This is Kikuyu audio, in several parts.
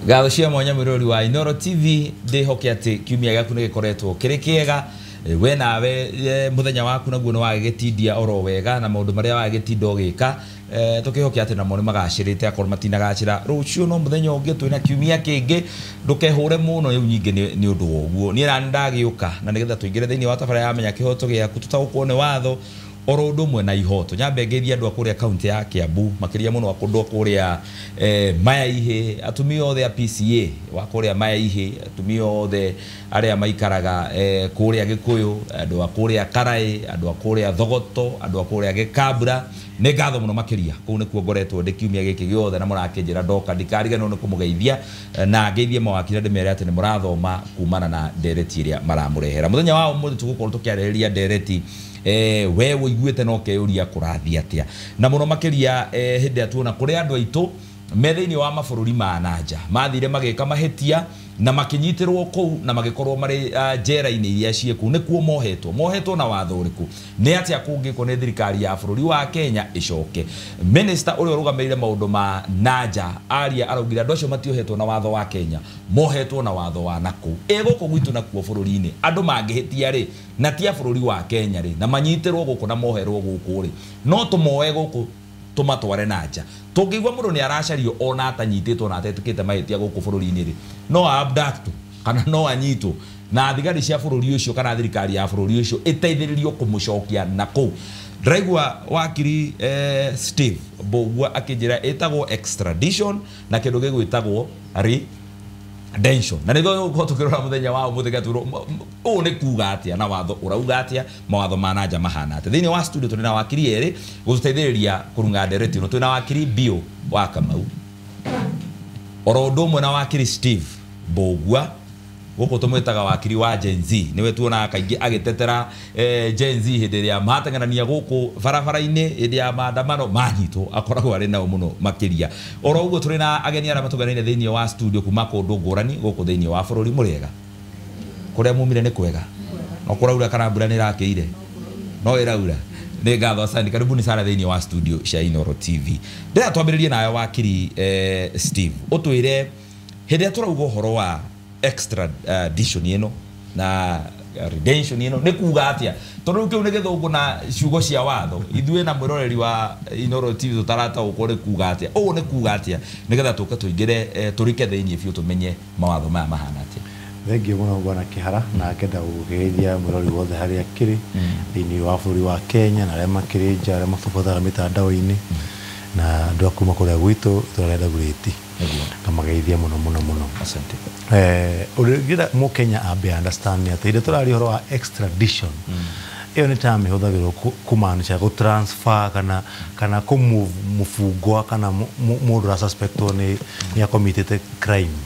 Ngatho cia mwanya mwirori wa Inooro TV, ndĩhoke atĩ kiumia gĩaku nĩ gĩkoretwo kĩrĩ kĩega. We nawe mũthenya waku naguo nĩ wagĩgĩtindia oro wega, na maũndũ marĩa wagĩtinda ũgĩka tũkĩhoke atĩ namo nĩ magacĩrĩte, akorwo matinagacĩra rũciũ no mũthenya ũngĩ twĩna kiumia kĩngĩ. Ndũkehũre mũno rĩu nyingĩ nĩ ũndũ wa ũguo. Niĩ nani ndagĩũka na nĩgetha tũingĩre thĩinĩ wa tabarĩra ya Menya Kĩhoto Gĩaku, tũtaũkwo nĩ watho oro ũndũ ũmwe na ihoto. Nyambe ngeithie andũ a kũrĩa kaunti ya Kiambu, makĩria mũno kũndũ kũrĩa Maya Ihĩ, atumia othe a PCA wa kũrĩa Maya Ihĩ, atumia othe arĩa maikaraga kũrĩa Gĩkũyũ, andũ a kũrĩa Karaĩ, andũ a kũrĩa Thogoto, andũ a kũrĩa Gĩkambura, nĩ ngatho mũno makĩria. Kũu nĩkuo ngoretwo ndĩ kiumia gĩkĩ gĩothe, na mũrakĩnjĩra ndoka ndikariganĩrwo nĩ kũmũgeithia, na ngeithie mawakiri ndĩmere atĩ nĩ mũrathoma kumana na ndereti ĩrĩa maramũrehera. Mũthenya wa ũmũthĩ tũgũkorwo tũkĩarĩrĩria ndereti we ũiguĩte no keyũria kũrathiĩ atĩa, na mũno makĩria hĩndĩ ĩrĩa tuona kũrĩ andũ aitũ me thĩinĩ wa mabũrũri ma nanja mathire magĩka mahĩtia na makĩnyitĩrwo kũu na magĩkorwo marĩ njera-inĩ iria ciĩ kũu. Nĩkuo mohetwo na watho ũrĩkũ? Nĩ atĩa kũngĩkwo nĩ thirikari ya bũrũri wa Kenya ĩcoke? Minister ũrĩa ũrũgamĩrĩire maũndũ ma nanja aria araugire andũ acio matiohetwo na watho wa Kenya, mohetwo na watho wa nakũu. Ĩ gũkũ gwitũ nakuo bũrũri-inĩ andũ mangĩhĩtia rĩ na ti a bũrũri wa Kenya rĩ na manyitĩrwo gũkũ na moherwo gũkũ rĩ, no tũmoe gũkũ tũmatware na nja. Tũngĩigua mũndũ nĩ aracario ona atanyitĩtwo na atetĩkĩte mahĩtia gũkũ bũrũri-inĩ rĩ, no abduct kana no anyitwo na thigari cia bũrũri ũcio kana thirikari ya bũrũri ũcio ĩteithĩrĩrio kũmũcokia na kũu. Ndĩraigua wakiri Steve Mbũgua akĩnjĩra ĩtagwo extradition na kĩndũ gĩgwĩtagwo redemption, na nĩguo gũkorwo tũkĩrora mũthenya wa ũmũthĩ gatwĩrwo ũũ nĩ kuga atĩa na watho ũrauga atĩa, mawatho ma nanja mahana atĩa. Thĩinĩ wa studio tũrĩ na wakiri erĩ gũtũteithĩrĩria kũrung'a ndereti ĩno. Twĩna wakiri Bio wa Kamau oro ũndũ ũmwe na wakiri Steve Mbũgua, gũkũ tũmwĩtaga wakiri wa Gen Z. Nĩwe tuonaga kaingĩ agĩtetera Gen Z hĩndĩ ĩrĩa mateng'erania gũkũ barabara-inĩ hĩndĩ ya maandamano manyitwo, akoragwo arĩ nao mũno makĩria. Oro ũguo tũrĩ na ageni arĩa matũganĩire thĩinĩ wa studio kuma kũndũ ngũrani gũkũ thĩinĩ wa bũrũri. Mũrĩega? Kũrĩa mumire nĩ kwega? No kũraura kana mbura nĩ ĩrakĩire? No ĩraura. Nĩ ngatho, asante, karibuni sana thĩinĩ wa studio cia Inooro TV. Ndĩrenda twambĩrĩrie nawe wakiri Steve, ũtwĩre hĩndĩ ĩrĩa tũrauga ũhoro wa extradition ĩno na redemption ĩno nĩ kuga atĩa, tondũ rĩu kĩu nĩ gĩthũngũ na ciugo cia watho, ithuĩ na mwĩroreri wa Inooro TV tũtarataũkwo nĩ kuga atĩa. Ũũ nĩ kuga atĩa nĩgetha tũke tũingĩre tũrike thĩinĩ biũ tũmenye mawatho maya mahana atĩa. Thengiũ mũno bwana Kĩhara, na ngenda gũkĩgeithia mwĩrori wothe harĩa akĩrĩ thĩinĩ wa bũrũri wa Kenya na arĩa makĩrĩ nja, arĩa mabubathaga mĩtandao-inĩ na andũ a kuma kũrĩa gwitũ itũra rĩa Dagoretti, ngamageithia mũno mũno mũno. Asante. Ũrĩa ingĩenda mũkenya ambe understand nĩ atĩ hĩndĩ tũraria ũhoro wa extradition, ĩyo nĩ term ĩhũthagĩrwo kũmaanisha gũ transfer kana kũ move mũbungwa kana mũndũ ũrasuspectwo nĩ akomitĩte crime,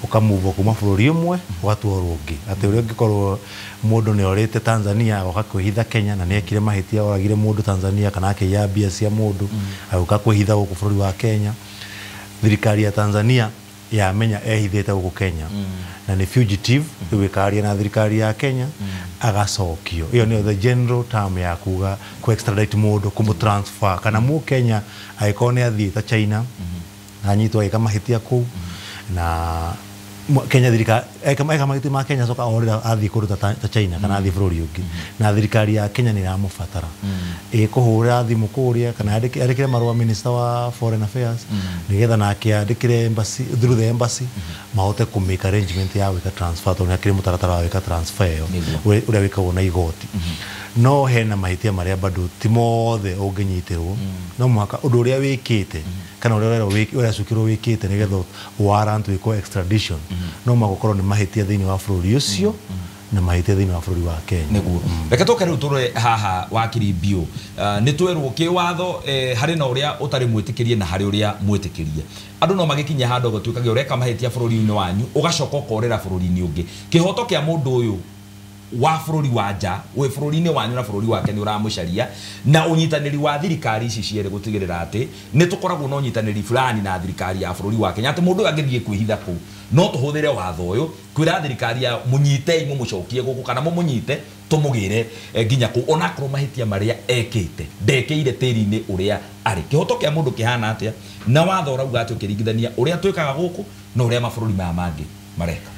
ũkamuvwo kuma bũrũri ũmwe ũgatwarwo ũngĩ. Atĩ ũrĩa ũngĩkorwo mũndũ nĩ orĩte Tanzania agoka kwĩhitha Kenya na nĩ ekire mahĩtia, oragire mũndũ Tanzania kana akĩiya mbia cia mũndũ, agĩũka kwĩhitha gũkũ bũrũri wa Kenya, thirikari ya Tanzania yamenya ehithĩte gũkũ Kenya na nĩ fugitive, rĩu ĩkaria na thirikari ya Kenya agacokio. Ĩyo nĩyo the general term ya kuga kũ extradite mũndũ, kũmũ transfer, kana mũkenya angĩkorwo nĩ athiĩte China anyitwo agĩka mahĩtia kũu na Kenya thirikari eka mahĩtia ma Kenya acoka orĩra athiĩ kũndũ ta China kana athiĩ bũrũri ũngĩ, na thirikari ya Kenya nĩ ĩramũbatara, ĩkũhũra thimũ kũrĩa kana yandĩkĩre marũa minister wa foreign affairs nĩgetha nake yandĩkĩre embassy, through the embassy mahote kũ make arrangement ya gwĩka transfer, tondũ nĩ hakĩrĩ mũtaratara wa gwĩka transfer ĩyo ũrĩa wĩkagwo na igoti. No hena mahĩtia marĩa bado ti mothe ũngĩnyitĩrwo, no mũhaka ũndũ ũrĩa wĩkĩte kana ũrĩa ũracukĩrwo wĩkĩte nĩgetha warrant wĩkwo extradition, no mũhaka ũkorwo nĩ mahĩtia thĩinĩ wa bũrũri ũcio na mahĩtia thĩinĩ wa bũrũri wa Kenya. Nĩguo. Reke tũke rĩu tũrore haha wakiri Biũ. Nĩ twerwo kĩwatho harĩ na ũrĩa ũtarĩ mwĩtĩkĩrie na harĩ ũrĩa mwĩtĩkĩrie. Andũ no magĩkinye handũ gũtuĩkage ũreka mahĩtia bũrũri-inĩ wanyu ũgacoka ũkorĩra bũrũri-inĩ ũngĩ. Kĩhoto kĩa mũndũ ũyũ wa bũrũri wa nja wĩ bũrũri-inĩ wanyu na bũrũri wake nĩ ũramũcaria, na ũnyitanĩri wa thirikari ici cierĩ gũtigĩrĩra atĩ nĩ tũkoragwo na ũnyitanĩri fulani na thirikari ya bũrũri wa Kenya, atĩ mũndũ ũyũ angĩthiĩ kwĩhitha kũu no tũhũthĩre watho ũyũ kwĩra thirikari ya mũnyitei mũmũcokie gũkũ kana mũmũnyite tũmũgĩre nginya kũu, onakorwo mahĩtia marĩa ekĩte ndekĩire tĩri-inĩ ũrĩa arĩ. Kĩhoto kĩa mũndũ kĩhana atĩa na watho ũrauga atĩ ũkĩringithania ũrĩa twĩkaga gũkũ na ũrĩa mabũrũri maya mangĩ mareka.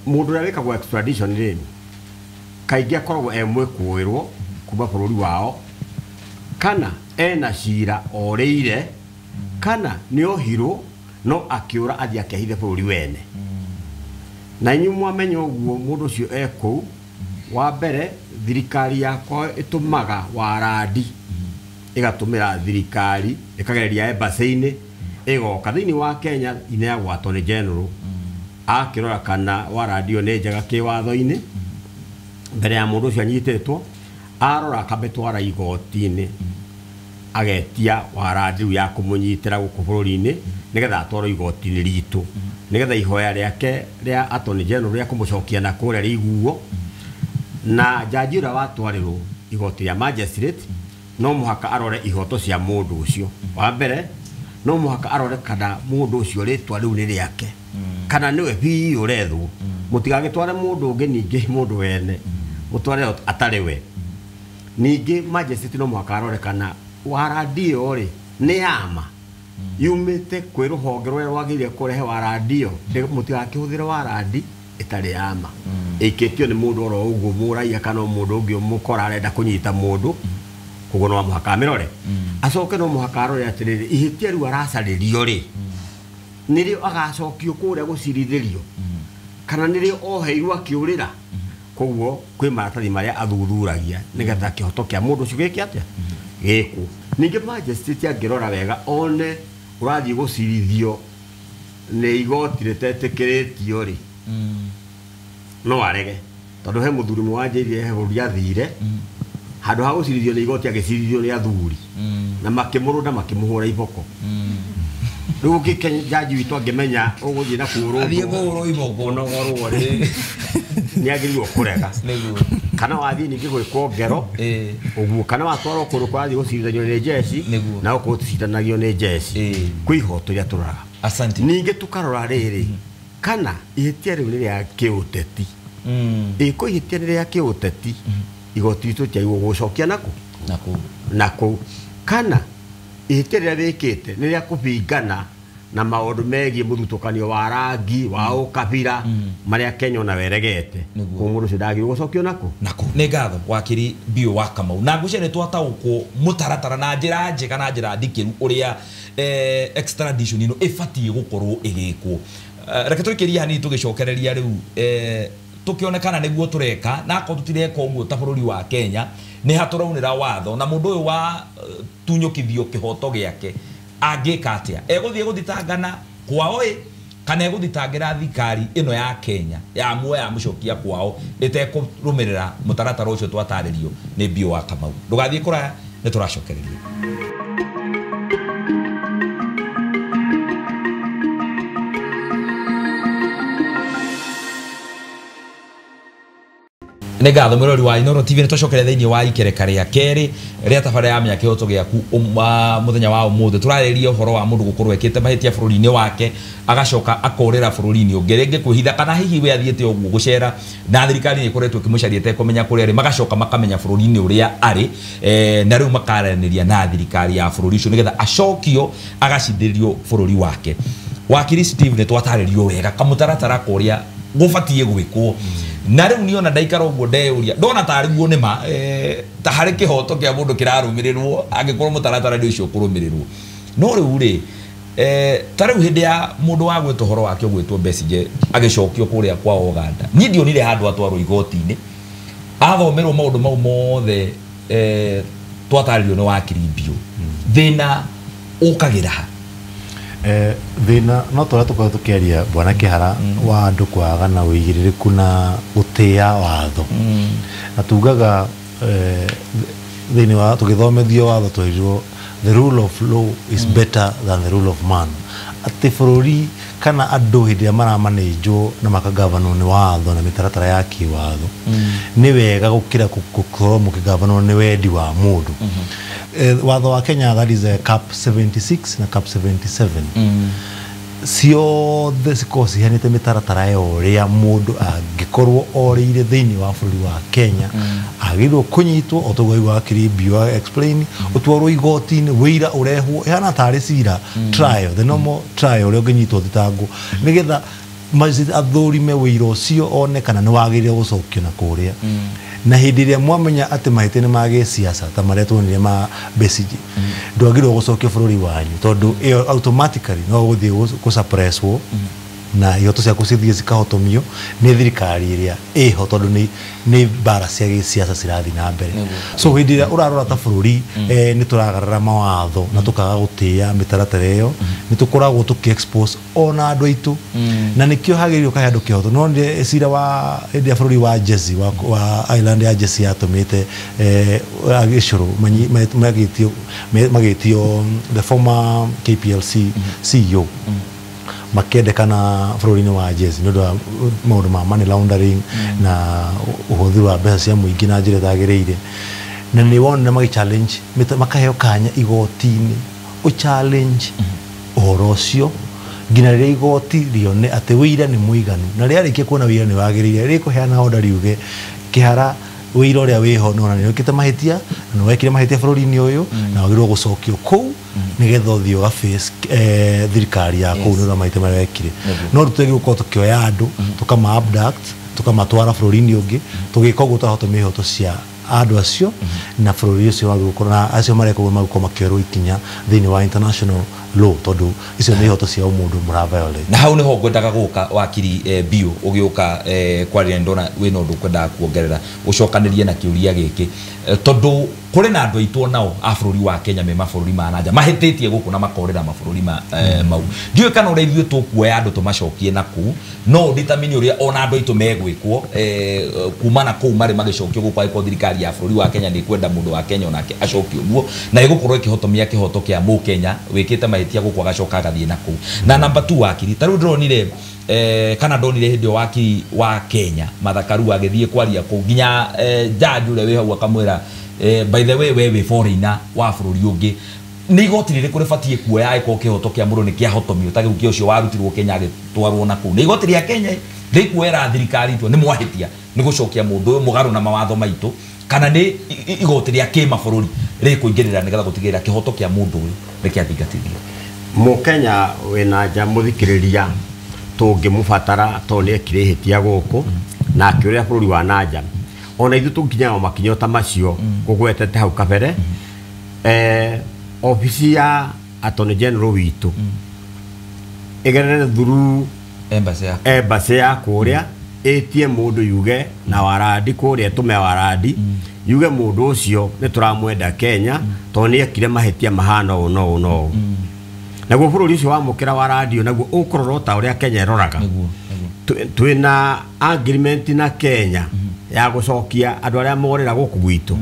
Mũndũ ũrĩa wĩkagwo extradition rĩ, kaingĩ akoragwo e mwĩkũĩrwo kuma bũrũri wao, kana ena cira orĩire, kana nĩ ohirwo no akĩũra athiĩ akehithe bũrũri wene. Na inyuĩ mwamenya ũguo mũndũ ũcio e kũu, wa mbere thirikari yakwa ĩtũmaga warandi, ĩgatũmĩra thirikari ĩkagereria embassy-inĩ, ĩgoka thĩinĩ wa Kenya ineagwo Attorney General akĩrora kana warandi ĩyo nĩ njega kĩwatho-inĩ mbere ya mũndũ ũcio anyitĩtwo, arora akamĩtwara igoti-inĩ, agetia warandi rĩu ya kũmũnyitĩra gũkũ bũrũri-inĩ nĩgetha atwarwo igoti-inĩ ritũ, nĩgetha ihoya rĩake rĩa Attorney General rĩa kũmũcokia na kũrĩa rĩiguo. Na jaji ũrĩa watwarĩrwo igoti rĩa magistrate no mũhaka arore ihoto cia mũndũ ũcio. Wa mbere no mũhaka arore kana mũndũ ũcio rĩtwa rĩu nĩ rĩake, kana nĩwe biũ ũrethwo. Mũtigagĩtware mũndũ ũngĩ ningĩ mũndũ wene, mũtware atarĩ we. Ningĩ magistrate no mũhaka arore kana warandi ĩyo rĩ nĩ yama yumĩte kwĩ rũhonge rũrĩa rwagĩrĩire kũrehe warandi ĩyo. Mũtigakĩhũthĩre warandi ĩtarĩ yama, ĩikĩtio nĩ mũndũ oro ũguo mũraiya kana mũndũ ũngĩ mũkora arenda kũnyita mũndũ, koguo no mũhaka amĩrore. Acoke no mũhaka arore atĩrĩrĩ, ihĩtia rĩu aracarĩrio rĩ nĩrĩo agacokio kũrĩa gũcirithĩrio, kana nĩrĩo oheirwo akĩũrĩra. Koguo kwĩ maratathi marĩa athuthuragia nĩgetha kĩhoto kĩa mũndũ ũcio gĩke atĩa, gĩkwo. Ningĩ magistrate angĩrora wega one ũrathiĩ gũcirithio nĩ igoti rĩtetĩkĩrĩtio rĩ, no arege, tondũ he mũthuri ũmwe wanjĩrire he bũrũri athire, handũ ha gũcirithio nĩ igoti agĩcirithio nĩ athuri, na makĩmũrũnda makĩmũhũra iboko. Rĩu ũngĩ jaji witũ angĩmenya ũgũthiĩ na kũhũrwo athiĩ kũhũrwo iboko ũnogorwo rĩ, nĩ agĩrĩirwo kũrega. Kana wathiĩ ningĩ gwĩkwo ngero ũguo, kana watwarwo kũndũ kũrathiĩ gũcirithanio nĩ jeshi, na gũkũ gũticirithanagio nĩ jeshi. Kwĩ ihoto iria tũroraga. Asante. Ningĩ tũkarora rĩrĩ kana ihĩtia rĩu nĩ rĩa kĩũteti. Ĩko ihĩtia nĩ rĩa kĩũteti, igoti ritũ rĩtiagĩrĩirwo gũcokia nakũ nakũu. Kana ihĩtia rĩrĩa rĩkĩte nĩ rĩa kũbingana na maũndũ megiĩ mũthutũkanio wa rangi wa ũkabira marĩa Kenya ona weregete, koguo mũndũ ũcio ndagĩrĩirwo gũcokio nakũ nakũ. Nĩ ngatho wakiri Biũ wa Kamau, na ngwĩciria nĩ twataũkwo mũtaratara na njĩra njega na njĩra ndikĩru ũrĩa extradition ĩno ĩbatiĩ gũkorwo ĩgĩkwo. Reke tũikĩrie hanini tũgĩcokereria rĩu tũkĩonekana nĩguo tũreka, na akorwo tũtireka ũguo ta bũrũri wa Kenya nĩ hatũraunĩra watho, na mũndũ ũyũ wa tunyũkithio kĩhoto gĩake angĩka atĩa? Egũthiĩ gũthitangana kwao ĩ, kana egũthitangĩra thirikari ĩno ya Kenya ya muoya yamũcokia kwao ĩtekũrũmĩrĩra mũtaratara ũcio twatarĩrio nĩ Biũ wa Kamau. Ndũgathiĩ kũraya, nĩ tũracokereria. Nĩ ngatho mwĩrori wa Inooro TV, nĩ twacokere thĩinĩ wa ikereka rĩa kerĩ rĩa tabarĩra ya Menya Kĩhoto Gĩaku mũthenya wa ũmũthĩ. Tũrarĩrĩria ũhoro wa mũndũ gũkorwo ekĩte mahĩtia bũrũri-inĩ wake agacoka akorĩra bũrũri-inĩ ũngĩ, rĩngĩ kwĩhitha kana hihi we athiĩte ũguo gũcera na thirikari nĩ ĩkoretwo ĩkĩmũcaria ĩtekũmenya kũrĩa arĩ, magacoka makamenya bũrũri-inĩ ũrĩa arĩ, na rĩu makaranĩria na thirikari ya bũrũri ũcio nĩgetha acokio agacithĩrio bũrũri wake. Wakiri Steve, nĩ twatarĩrio wega kamũtaratara kũrĩa gũbatiĩ gwĩkwo, na rĩu niona ndaikara ũguo ndeyũria ndona tarĩ guo nĩma ta harĩ kĩhoto kĩa mũndũ kĩrarũmĩrĩrwo angĩkorwo mũtaratara nĩ ũcio ũkũrũmĩrĩrwo. No rĩu rĩ ta rĩu hĩndĩ ya mũndũ wa gwĩtwo ũhoro wake ũgwĩtwo Besigye agĩcokio kũrĩa kwa Uganda, niĩ ndionire handũ atwarwo igoti-inĩ athomerwo maũndũ mau mothe twatarĩrio nĩ wakiri Biũ. Thĩna ũkagĩra ha? Thĩna no tũrĩa tũkorwo tũkĩaria bwana Kĩhara wa andũ kwaga na ũigĩrĩrĩku na gũtĩa watho. Na tugaga thĩinĩ wa tũgĩthomithio watho twerirwo the rule of law is better than the rule of man. Atĩ bũrũri kana andũ hĩndĩ ĩrĩa maramanĩnjwo na makagavanwo nĩ watho na mĩtaratara ya kĩwatho, nĩ wega gũkĩra gũkorwo mũkĩgavanwo nĩ wendi wa mũndũ. Watho wa Kenya, that is CAP 76 na CAP 77, Ciothe cikoragwo ciheanĩte mĩtaratara ya ũrĩa mũndũ angĩkorwo orĩire thĩinĩ wa bũrũri wa Kenya agĩrĩirwo kũnyitwo o toguo waigua wakiri Biu explain, ũtwarwo igoti-inĩ, wĩira ũrehwo, ĩhana tarĩ cira trial, the normal trial ũrĩa ũngĩnyitwo thitangwo, nĩgetha magistrate athũrime wĩira ũcio one kana nĩ wagĩrĩire gũcokio na kũrĩa. Na hĩndĩ ĩrĩa mwamenya atĩ mahĩtia nĩ ma gĩsiasa ta marĩa tuonire ma Besigye, ndwagĩrĩirwo gũcokio bũrũri wanyu tondũ ĩyo automatically no gũthiĩ gũsuppresswo na ihoto ciaku cithiĩ cikahotomio nĩ thirikari ĩrĩa ĩho tondũ nĩ mbara cia gĩsiasa cirathiĩ na mbere. So hĩndĩ ĩrĩa ũrarora ta bũrũri nĩ tũragarara mawatho na tũkaga gũtĩĩa mĩtaratara ĩyo, nĩ tũkoragwo tũkĩ expose ona andũ aitũ, na nĩkĩo hagĩrĩirwo kahe andũ kĩhoto. No nĩ cira wa hĩndĩ ya bũrũri wa Jersey wa island ya Jersey yatũmĩte agĩcũrũ magĩtio the former KPLC CEO makĩendekana bũrũri-inĩ wa Jersey nĩ ũndũ wa maũndũ ma money laundering na ũhũthĩri wa mbeca cia mũingĩ na njĩra ĩtagĩrĩire. Na nĩ wonire magĩ challenge, makaheo kanya igoti-inĩ ũ challenge ũhoro ũcio nginya rĩrĩa igoti rĩone atĩ wĩira nĩ mũiganu, na rĩarĩkia kuona wĩira nĩ wagĩrĩire rĩkũheana order riuge kĩhara wĩira ũrĩa wĩho nĩ wonania nĩwĩkĩte mahĩtia na nĩwekire mahĩtia bũrũri-inĩ ũyũ na wagĩrĩirwo gũcokio kũu nĩgetha ũthiĩ ũga face thirikari ya kũu nĩ ũndũ wa mahĩtia marĩa wekire. No tũtwagĩrĩirwo gũkorwo tũkĩoya andũ tũkama abduct tũkamatwara bũrũri-inĩ ũngĩ, tũgĩka ũguo tũrahotomia ihoto cia andũ acio na bũrũri ũcio wagĩrĩirwo gũkorwo na acio mareka ũguo magĩkorwo makĩoerwo ikinya thĩinĩ wa international law tondũ icio nĩ ihoto cia ũmũndũ mũra violate. Na hau niho ngwendaga gũka wakiri Biu ũgĩũka kwaria, ndona wĩna ũndũ ũkwendaga kuongerera ũcokanĩrie na kĩũria gĩkĩ, tondũ kũrĩ na andũ aitũ nao a bũrũri wa Kenya me mabũrũri ma nanja mahĩtĩtie gũkũ na makorĩra mabũrũri ma mau. Ndiũĩ kana ũrĩa ithuĩ tũkuoya andũ tũmacokie na kũu no determine ũrĩa ona andũ aitũ megwĩkwo kuma na kũu marĩ magĩcokio gũkũ, angĩkorwo thirikari ya bũrũri wa Kenya nĩ ĩkwenda mũndũ wa Kenya onake acokio ũguo na ĩgũkorwo ĩkĩhotomia kĩhoto kĩa mũkenya wĩkĩte mahĩtia gũkũ agacoka agathiĩ na kũu. Na namba 2 wakiri, ta rĩu ndĩronire kana ndonire hĩndĩ ĩyo wakiri wa Kenya Martha Karua agĩthiĩ kwaria kũu nginya judge ũrĩa wĩ hau akamwĩra by the way we wĩ foreigner wa bũrũri ũngĩ, nĩ igoti rĩrĩkũ rĩbatiĩ kuoya angĩkorwo kĩhoto kĩa mũndũ nĩ kĩahotomio ta gĩu kĩa ũcio warutirwo Kenya agĩtwarwo na kũu? Nĩ igoti rĩa Kenya rĩkuoera thirikari itua nĩ mwahĩtia nĩ gũcokia mũndũ ũyũ mũgarũ na mawatho maitũ, kana nĩ igoti rĩa kĩmabũrũri rĩkũingĩrĩra nĩgetha gũtigĩrĩra kĩhoto kĩa mũndũ ũyũ nĩ kĩathingatithio? Mũkenya wĩna nja mũthikĩrĩria tũngĩmũbatara tondũ nĩ ekire ihĩtia gũkũ na akĩũrĩra bũrũri wa nanja, ona ithuĩ tũnginyaga makinya ta macio ngũgwetete hau kabere. Obici ya Attorney General witũ ĩgerere through embassy ya kũrĩa ĩtie mũndũ yuge na warandi kũrĩa ĩtũme warandi yuge mũndũ ũcio nĩ tũramwenda Kenya tondũ nĩ ekire mahĩtia mahana ũũ na ũũ na ũũ. Naguo bũrũri ũcio wamũkĩra warandi naguo ũkũrora ta ũrĩa Kenya ĩroraga. Twĩna agreement na Kenya ya gũcokia andũ arĩa morĩra gũkũ gwitũ.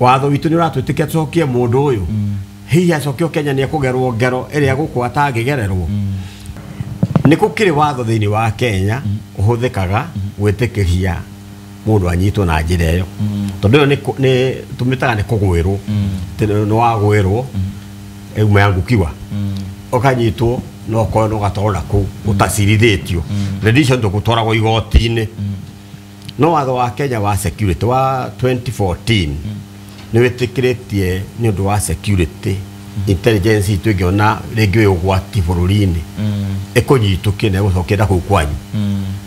Watho witũ nĩ ũratwĩtĩkia tũcokie mũndũ ũyũ, hihi acokio Kenya nĩ ekũgerwo ngero ĩrĩa gũkũ atangĩgererwo? Nĩ gũkĩrĩ watho thĩinĩ wa Kenya ũhũthĩkaga gwĩtĩkĩria mũndũ anyitwo na njĩra ĩyo, tondũ ĩyo nĩ tũmĩtaga nĩ kũgwĩrwo, nĩ wagwĩrwo umeangukiwa ũkanyitwo no ũkorwo no ũgatwarwo na kũu ũtacirithĩtio, rendition tũgũtwaragwo igoti-inĩ. No watho wa Kenya wa security wa 2014 nĩ wĩtĩkĩrĩtie nĩ ũndũ wa security intelligence itũ ĩngĩona rĩngĩ wĩ ũgwati bũrũri-inĩ ĩkũnyitũkie na ĩgũcokie na kũu kwanyu,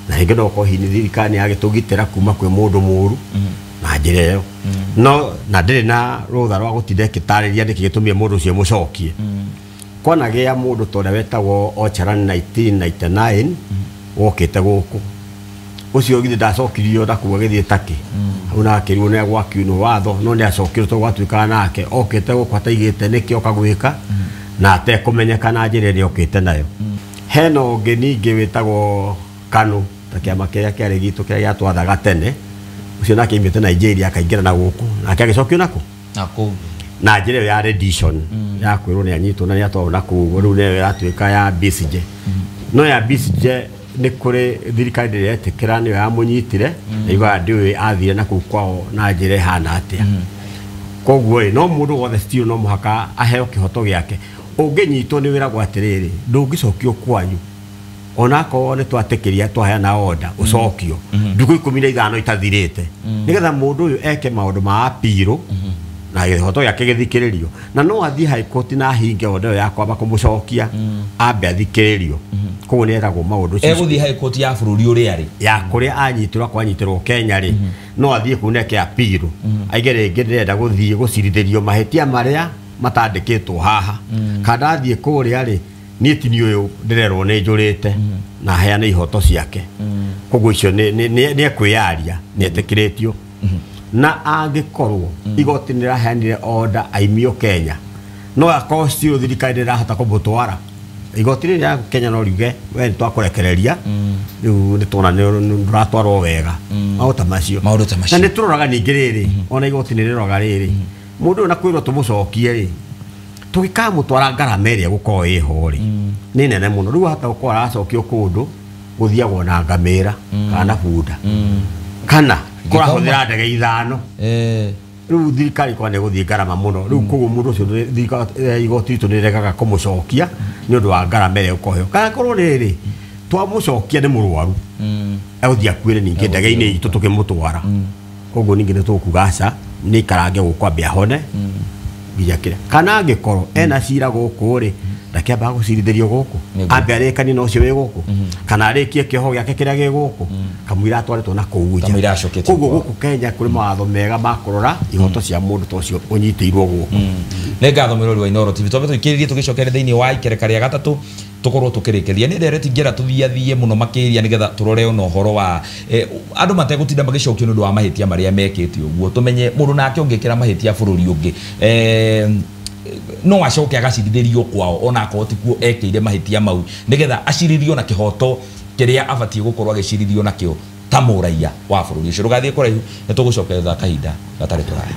na rĩngĩ no ũkorwo hihi nĩ thirikari yagĩtũgitĩra kuma kwĩ mũndũ mũũru na njĩra ĩyo. No na ndĩrĩ na rũtha rwa gũtinda ĩkĩtarĩria nĩkĩ gĩtũmire mũndũ ũcio mũcokie. Kwanagĩa mũndũ ta ũrĩa wetagwo Ocharan 1999 wokĩte gũkũ, ũcio githĩ ndacokirio na kũu agĩthiĩ Turkey, hau na akĩrwo nĩ agwakiunwo watho, no nĩ acokirwo tondũ gwatuĩkaga nake okĩte gũkũ ataigĩte nĩkĩ oka gwĩka na atekũmenyeka na njĩra ĩrĩa okĩte nayo. Hena ũngĩ ningĩ wĩtagwo KANU, ta kĩama kĩrĩa kĩarĩ gitũ kĩrĩa gĩatwathaga tene, ũcio nake aimĩte Nigeria akaingĩra na gũkũ nake agĩcokio nakũ na kũu na njĩra ĩyo ya rendition ya kwĩrwo nĩ anyitwo na nĩ atwarwo na kũu, rĩu nĩyo ĩratuĩka ya Besigye. No ya Besigye nĩ kũrĩ thirikari ndĩrĩ yetĩkĩra nĩyo yamũnyitire na yugaga ndiũĩ athire na kũu kwao na njĩra ĩhana atĩa. Koguo ĩ no mũndũ wothe still no mũhaka aheo kĩhoto gĩake. Ũngĩnyitwo nĩ wĩragwo atĩrĩrĩ, ndũngĩcokio kwanyu onakorwo nĩ twatĩkĩria twaheana order ũcokio ndukũ 15 itathirĩte, nĩgetha mũndũ ũyũ eke maũndũ ma appeal na kĩhoto gĩake gĩthikĩrĩrio, na no athiĩ high court na ahinge order ĩyo ya kwamba kũmũcokia, ambe athikĩrĩrio. Koguo nĩ eragwo maũndũ egũthiĩ high court ya bũrũri ũrĩa arĩ, ya kũrĩa anyitĩrwo akwanyitĩrwo Kenya rĩ, no athiĩ kũu neke appeal, aige rĩngĩ ndĩrenda gũthiĩ gũcirithĩrio mahĩtia marĩa matandĩkĩtwo haha, kana ndathiĩ kũrĩa rĩ, niĩ ti niĩ ũyũ ndĩrerwo nĩ njũrĩte, na aheane ihoto ciake. Koguo icio nĩ ekwĩyaria, nĩ etĩkĩrĩtio. Na angĩkorwo igoti nĩ rĩraheanire order aimio Kenya, no akorwo still thirikari ndĩrahota kũmũtwara, igoti rĩrĩ rĩa Kenya no riuge we nĩ twakũrekereria, rĩu nĩ tuona nĩ ndũratwarwo wega, maũndũ ta macio. Maũndũ ta macio. Na nĩ tũroraga ningĩ rĩrĩ, ona igoti nĩ rĩroraga rĩrĩ, mũndũ ũyũ na kwĩrwo tũmũcokie rĩ, tũgĩkamũtwara ngarama ĩrĩa ĩgũkorwo ĩho rĩ, nĩ nene mũno. Rĩu hata gũkorwo aracokio kũndũ gũthiagwo na ngamĩra kana na bunda, kana kũrahũthĩra ndege 5. Rĩu thirikari kwa nĩ gũthiĩ ngarama mũno. Rĩu koguo mũndũ ũcio igoti ritũ nĩ rĩregaga kũmũcokia nĩ ũndũ wa ngarama ĩrĩa ĩgũkorwo ĩho. Kana korwo rĩrĩ twamũcokia nĩ mũrwaru, egũthiĩ akuĩre ningĩ ndege-inĩ itũ tũkĩmũtwara. Koguo ningĩ nĩ tũkuga aca, nĩ ikarange gũkũ ambe ahone nginya kĩrĩa. Kana angĩkorwo ena cira gũkũ rĩ, ndakĩambaga gũcirithĩrio gũkũ, ambe arĩkanie na ũcio wĩ gũkũ, kana arĩkie kĩoho gĩake kĩrĩa gĩ gũkũ, kamũira atwarĩtwo na kũu nja. Kamũira acoketio Koguo kwao. gũkũ Kenya kũrĩ mawatho mega ma kũrora ihoto cia mũndũ ta ũcio ũnyitĩirwo gũkũ. Nĩ ngatho mwĩrori wa Inooro TV, twambe tũikĩrĩrie tũgĩcokere thĩinĩ wa ikereka rĩa gatatũ tũkorwo tũkĩrĩkĩria. Nĩ ndereti ingĩenda tũthiathie mũno makĩria nĩgetha tũrore ona ũhoro wa andũ mategũtinda magĩcokio nĩ ũndũ wa mahĩtia marĩa mekĩte ũguo, tũmenye mũndũ nake ũngĩkĩra mahĩtia bũrũri ũngĩ, no acoke agacirithĩrio kwao ona akorwo ti kuo ekĩire mahĩtia mau, nĩgetha acirithio na kĩhoto kĩrĩa abatiĩ gũkorwo agĩcirithio nakĩo ta mũraiya wa bũrũri ũcio. Ndũgathiĩ kũraihu, nĩ tũgũcokerera kahinda gatarĩ kũraya.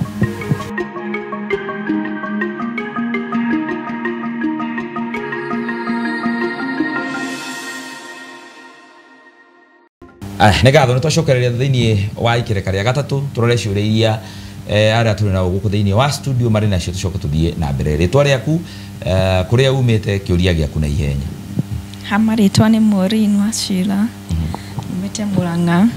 Nĩ ngatho, nĩ twacokereria thĩinĩ wa ikereka rĩa gatatũ tũrore ciũria iria arĩa tũrĩ nao gũkũ thĩinĩ wa studio marĩ nacio, tũcoke tũthiĩ na mbere. Rĩtwa rĩaku, kũrĩa umĩte, kĩũria gĩaku na ihenya. Ha, marĩtwa nĩ Maureen Wachira, umĩte Murang'a.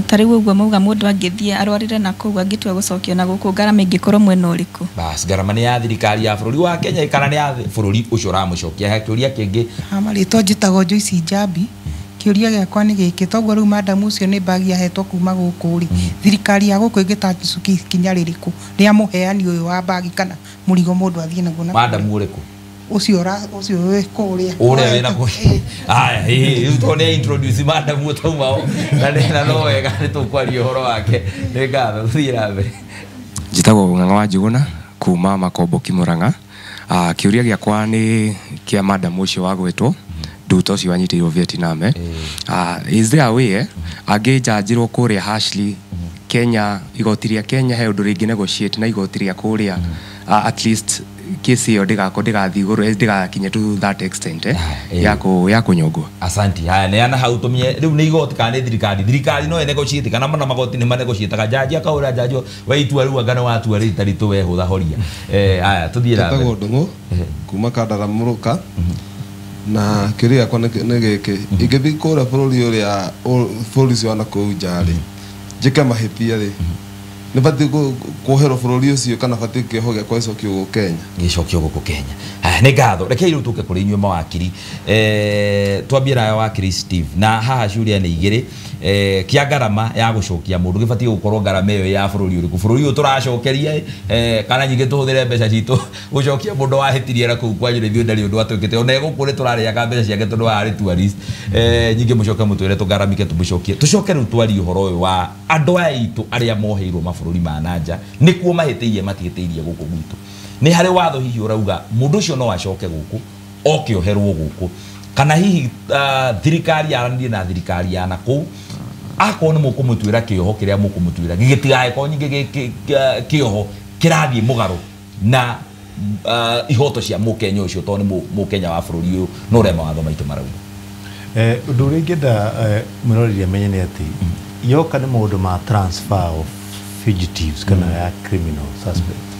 Ta rĩu ũguo mauga mũndũ angĩthiĩ arwarire na kũu angĩtua gũcokio na gũkũ, ngarama ĩngĩkorwo mwena ũrĩkũ? Bas, ngarama nĩ ya thirikari ya bũrũri wa Kenya kana nĩ ya bũrũri ũcio ũramũcokia? He kĩũria kĩngĩ. Ha, marĩtwa njĩtagwo Joyce Njambi. Kĩũria gĩakwa nĩ gĩkĩ, toguo rĩu madam ũcio nĩ mbagi ahetwo kuma gũkũ rĩ, thirikari ya gũkũ ĩngĩtacukia ikinya rĩrĩkũ rĩa mũheani ũyũ wa mbagi kana mũrigo mũndũ athiĩ naguo na Madam ũrĩkũ? Ũcio ũcio wĩ kũrĩa. Ũrĩa wĩna kũrĩa. Aya, rĩu tondũ nĩ introduce madam ũtauma na no wega nĩ tũkwaria ũhoro wake. Nĩ ngatho, tũthiĩ na mbere. Njĩtagwo Ng'ang'a wa Njuguna kuma Makomboki Murang'a. Kĩũria gĩakwa nĩ kĩa madam ũcio wa gwĩtwo nduta ũcio wanyitĩirwo Vietnam. Is there a way angĩnjanjĩrwo kũrĩa harshly Kenya, igoti rĩa Kenya he ũndũ rĩngĩ negotiate na igoti rĩa kũrĩa, at least kesi ĩyo ndĩgakorwo ndĩgathiĩ igũrũ, ndĩgakinye to that extent, ya kũnyongwo. Asanti. Haya, neana hau tũmenye rĩu nĩ igoti kana nĩ thirikari. Thirikari no ĩnegotiate kana mana magoti nĩ manegotiataga. Jaji akaũra jaji we itua rĩu anga nĩ watua rĩta ritũ we hũtha horia. Haya, tũthiĩ na mbere. Njĩtagwo Ndung'u kuma Kandara Mũrũka, na kĩũria gĩakwa nĩ gĩkĩ, ingĩthiĩ kũrĩa bũrũri ũrĩa bũrũri ũcio wa nakũu nja rĩ, njĩke mahĩtia rĩ, nĩ batiĩ kuoherwo bũrũri ũcio kana batiĩ kĩoho gĩakwa gĩcokio gũkũ Kenya? Gĩcokio gũkũ Kenya. Haya, nĩ ngatho. Rekei rĩu tũke kũrĩ inyuĩ mawakiri. Twambie nawe wakiri Steve, na haha ciũria nĩ igĩrĩ. Kĩa ngarama ya gũcokia mũndũ gĩbatiĩ gũkorwo ngarama ĩyo ya bũrũri ũrĩkũ? Bũrũri ũyũ tũracokeria, kana nyingĩ tũhũthĩre mbeca citũ gũcokia mũndũ wahĩtirie na kũu kwanyu ithuĩ ndarĩ ũndũ atwĩkĩte, ona gũkũ nĩ tũrarĩaga mbeca ciake tondũ arĩ tourist. Nyingĩ mũcoke mũtwĩre tũgaramike tũmũcokie. Tũcoke rĩu twarie ũhoro ũyũ wa andũ aya aitũ arĩa moheirwo mabũrũri ma na nja, nĩkuo mahĩtĩirie matihĩtĩirie gũkũ gwitũ. Nĩ harĩ watho hihi ũrauga mũndũ ũcio no acoke gũkũ oke oherwo gũkũ, kana hihi thirikari yaranĩrie na thirikari ya nakũu, akorwo nĩ mũkũmũtuĩra kĩoho kĩrĩa mũkũmũtuĩra gĩtigagĩkorwo nyingĩ kĩoho kĩrathiĩ mũgarũ na ihoto cia mũkenya ũcio, tondũ nĩ mũkenya wa bũrũri ũyũ na ũrĩa mawatho maitũ marauga. Ũndũ ũrĩa ingĩenda mwĩroreri amenye nĩ atĩ yoka nĩ maũndũ ma transfer of fugitives kana ya criminal suspect.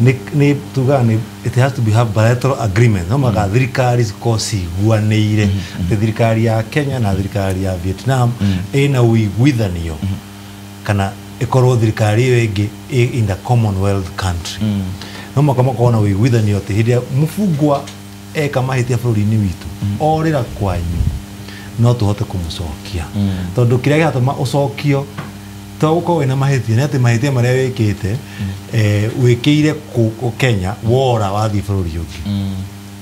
Nĩ tugaga nĩ it has to be have bilateral agreement, no maka thirikari cikorwo ciguanĩire atĩ thirikari ya Kenya na thirikari ya Vietnam ĩna ũiguithanio, kana ĩkorwo thirikari ĩyo ĩngĩ ĩ in the Commonwealth country, no mũhaka makorwo na ũiguithanio atĩ hĩndĩ ĩrĩa mũbungwa eka mahĩtia bũrũri-inĩ witũ orĩra kwanyu, no tũhote kũmũcokia, tondũ kĩrĩa gĩratũma ũcokio to gũkorwo wĩna mahĩtia, nĩ atĩ mahĩtia marĩa wĩkĩte wĩkĩire kũ Kenya, wora wathiĩ bũrũri ũngĩ,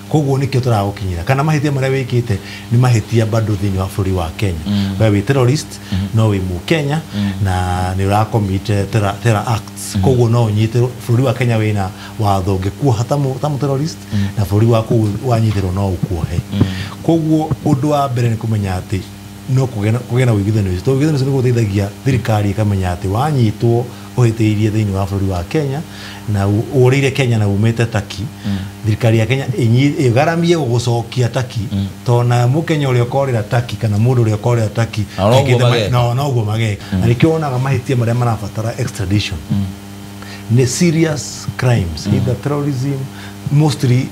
koguo nĩkĩo tũragũkinyĩra, kana mahĩtia marĩa wĩkĩte nĩ mahĩtia bado thĩinĩ wa bũrũri wa Kenya. We wĩ terrorist no wĩ mũkenya na nĩ ũracommit terror acts, koguo no ũnyitĩrwo. Bũrũri wa Kenya wĩna watho ũngĩkuoha ta mũ terrorist, na bũrũri wa kũu wanyitĩrwo no ũkuohe. Koguo ũndũ wa mbere nĩ kũmenya atĩ no kũgĩe na ũiguithanio ũcio, tondũ ũiguithanio ũcio nĩguo ũteithagia thirikari ĩkamenya atĩ wanyitwo ũhĩtĩirie thĩinĩ wa bũrũri wa Kenya na ũrĩire Kenya na umĩte Turkey, thirikari ya Kenya ĩgaramie gũgũcokia Turkey, tondũ na mũkenya ũrĩa ũkorĩra Turkey kana mũndũ ũrĩa ũkorĩra Turkey Na noguo ekĩte mageka. No noguo mageka. Na nĩkĩo wonaga mahĩtia marĩa marabatara extradition nĩ serious crimes, either terrorism mostly,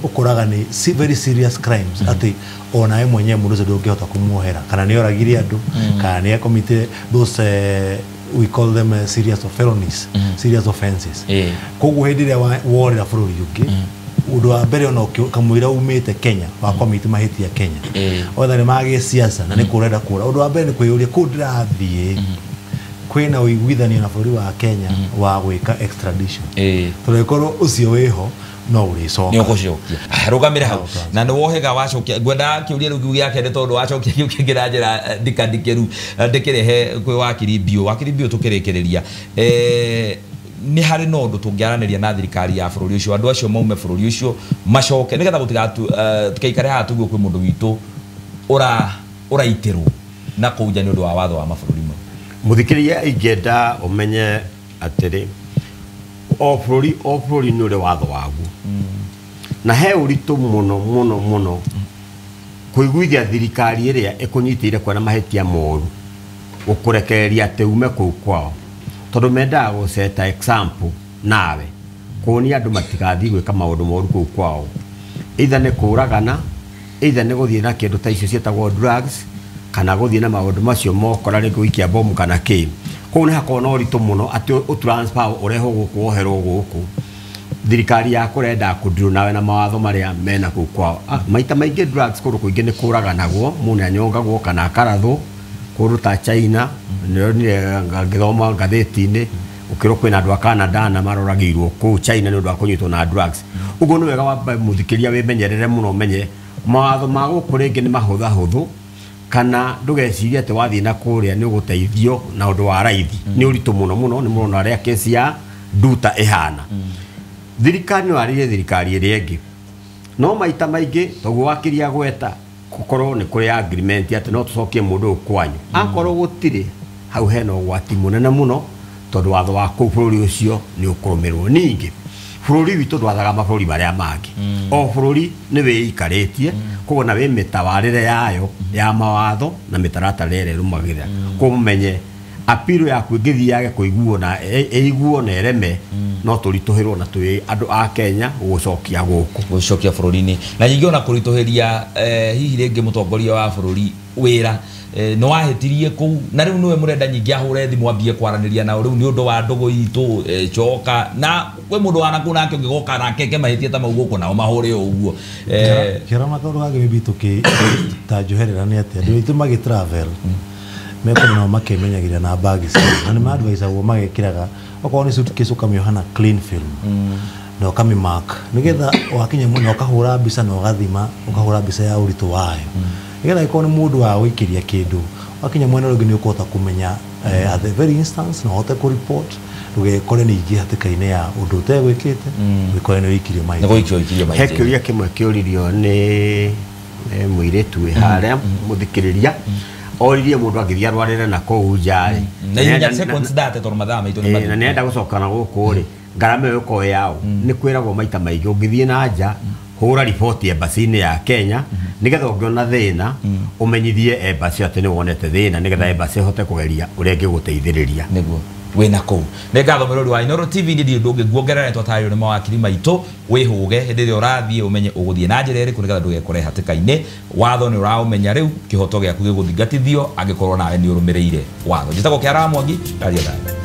ũkoraga nĩ very serious crimes, atĩ onawe mwenyewe mũndũ ũcio ndũngĩhota kũmuohera, kana nĩ oragire andũ, kana nĩ acommit those we call them serious of felonies, serious offenses. Koguo hĩndĩ ĩrĩa worĩra bũrũri ũngĩ, ũndũ wa mbere ona kamũira umĩte Kenya wacommit mahĩtia Kenya, whether nĩ ma gĩsiasa na nĩ kũrenda kũra, ũndũ wa mbere nĩ kwĩyũria kũu ndĩrathiĩ kwĩna ũiguithanio na bũrũri wa Kenya wa gwĩka extradition, tondũ ĩkorwo ũcio wĩho no ũrĩcoka. Nĩ ũgũcokia. Rũgamĩre hau na nĩ wohega wacokia. Ngwendaga kĩũria rĩu kĩu gĩa kerĩ, tondũ wacokia kĩu kĩngĩ na njĩra ndikandikĩru, ndĩkĩrehe kwĩ wakiri Mbiũ. Wakiri Mbiũ, tũkĩrĩkĩrĩria, nĩ harĩ na ũndũ tũngĩaranĩria na thirikari ya bũrũri ũcio, andũ acio maume bũrũri ũcio macoke, nĩgetha gũtigaikare haha tuguo kwĩ mũndũ witũ ũraitĩrwo na kũu nja nĩ ũndũ wa watho wa mabũrũri mau? Mũthikĩrĩria, ingĩenda ũmenye atĩrĩ, o bũrũri o bũrũri nĩ ũrĩ watho waguo, na he ũritũ mũno mũno mũno kũiguithia thirikari ĩrĩa ĩkũnyitĩire kwena mahĩtia moru gũkũrekereria atĩ ume kũu kwao, tondũ mendaga gũceta example nawe kuonia andũ matigathiĩ gwĩka maũndũ moru kũu kwao, either nĩ kũragana, either nĩ gũthiĩ na kĩndũ ta icio ciĩtagwo drugs, kana gũthiĩ na maũndũ macio mokora rĩngĩ gũikia bomu kana kĩ. Kũu nĩ hakoragwo na ũritũ mũno atĩ ũtransfer ũrehwo gũkũ woherwo gũkũ. Thirikari ya kũrenda kũndirwo nawe na mawatho marĩa mena kũu kwao. Maita maingĩ drugs kũndũ kũingĩ nĩ kũraganagwo, mũndũ nĩ anyongagwo kana akarathwo. Kũndũ ta China nĩronire ngĩthoma ngathĩti-inĩ ũkĩrwo kwĩna andũ a Canada na maroragĩirwo kũu China nĩ ũndũ wa kũnyitwo na drugs. Ũguo nĩ wega wambe mũthikĩria wĩmenyerere mũno, ũmenye mawatho ma gũkũ rĩngĩ nĩ mahũthahũthũ, kana ndũgecirie atĩ wathiĩ na kũrĩa nĩ ũgũteithio na ũndũ wa raithi. Nĩ ũritũ mũno mũno, nĩ mũrona ũrĩa kesi ya Nduta ĩhana. Thirikari no yarĩrie thirikari ĩrĩa ĩngĩ, no maita maingĩ toguo wakĩria gweta gũkorwo nĩ kũrĩ agreement atĩ no tũcokie mũndũ ũyũ kwanyu. Akorwo gũtirĩ, hau hena ũgwati mũnene mũno, tondũ watho wa kũu bũrũri ũcio nĩ ũkũrũmĩrĩrwo. Ningĩ bũrũri witũ ndwathaga mabũrũri marĩa mangĩ, o bũrũri nĩ wĩikarĩtie, koguo na wĩ mĩtabarĩre yayo ya mawatho na mĩtaratara ĩrĩa ĩrũmagĩrĩra. Koguo mũmenye apiro yaku ĩngĩthiĩ kũiguo na ĩiguo na ĩreme, no tũritũhĩrwo na twĩ andũ a Kenya gũgũcokia gũkũ. Gũcokia bũrũri-inĩ, na ningĩ ona kũritũhĩria hihi rĩngĩ mũtongoria wa bũrũri wĩra, nĩ wahĩtirie kũu na rĩu nĩwe mũrenda nyingĩ ahũre thimũ ambie kwaranĩria nao rĩu nĩ ũndũ wa ndũgũ itũ, coka na kwĩ mũndũ wa nakũu nake ũngĩgoka nake eke mahĩtia ta mau gũkũ nao mahũre o ũguo. Kĩrona kaũndũ kangĩ maybe tũkĩ ta njoherera nĩ atĩ andũ aitũ magĩ travel mekũrĩ nao makĩmenyagĩrĩra na bagi ciao, na nĩ ma-advisagwo magekĩraga okorwo nĩ suitcase ũkamĩoha na clean film na ũkamĩmark, nĩgetha wakinya mwena ũkahũra mbica na ũgathima, ũkahũra mbica ya ũritũ wayo, nĩgetha ĩkorwo nĩ mũndũ wa gũikĩria kĩndũ, wakinya mwena ũrĩa ũngĩ nĩ ũkũhota kũmenya at the very instance na ũhote kũ-report, ndũgekore ningĩ hatĩka-inĩ ya ũndũ ũtegwĩkĩte, wĩkore nĩ wĩikirio nĩ mahĩtia. gũikio ikirio He mahĩtia. kĩũria kĩmwe kĩũririo nĩ mũirĩtu wĩ harĩa mũthikĩrĩria, oririe mũndũ angĩthiĩ arwarĩre na kũu nja rĩ, Na ihinya seconds 30 tondũ mathaa maitũ nĩ na mathiru. nĩenda gũcoka na gũkũ rĩ, ngarama ĩyo ĩkorwo yao. Nĩ kwĩragwo maita maingĩ ũngĩthiĩ na nja hũra riboti embassy-inĩ ya Kenya, nĩgetha ũngĩona thĩna ũmenyithie embassy atĩ nĩ wonete thĩna, nĩgetha embassy ĩhote kũgeria ũrĩa ĩngĩgũteithĩrĩria. Nĩguo. Wĩna kũu nĩ ngatho mwĩrori wa Inooro TV. Niĩ ndirĩ ũndũ ũngĩ nguongerera, nĩ twataarĩrio nĩ mawakiri maitũ. Wĩhũge hĩndĩ ĩrĩa ũrathiĩ, ũmenye ũgũthiĩ na njĩra ĩrĩkũ nĩgetha ndũgekore hatĩka-inĩ. Watho nĩ ũraũmenya rĩu, kĩhoto gĩaku gĩgũthingatithio angĩkorwo nawe nĩ ũrũmĩrĩire watho. Njĩtagwo Kĩara wa Mwangi, ndaria thayũ.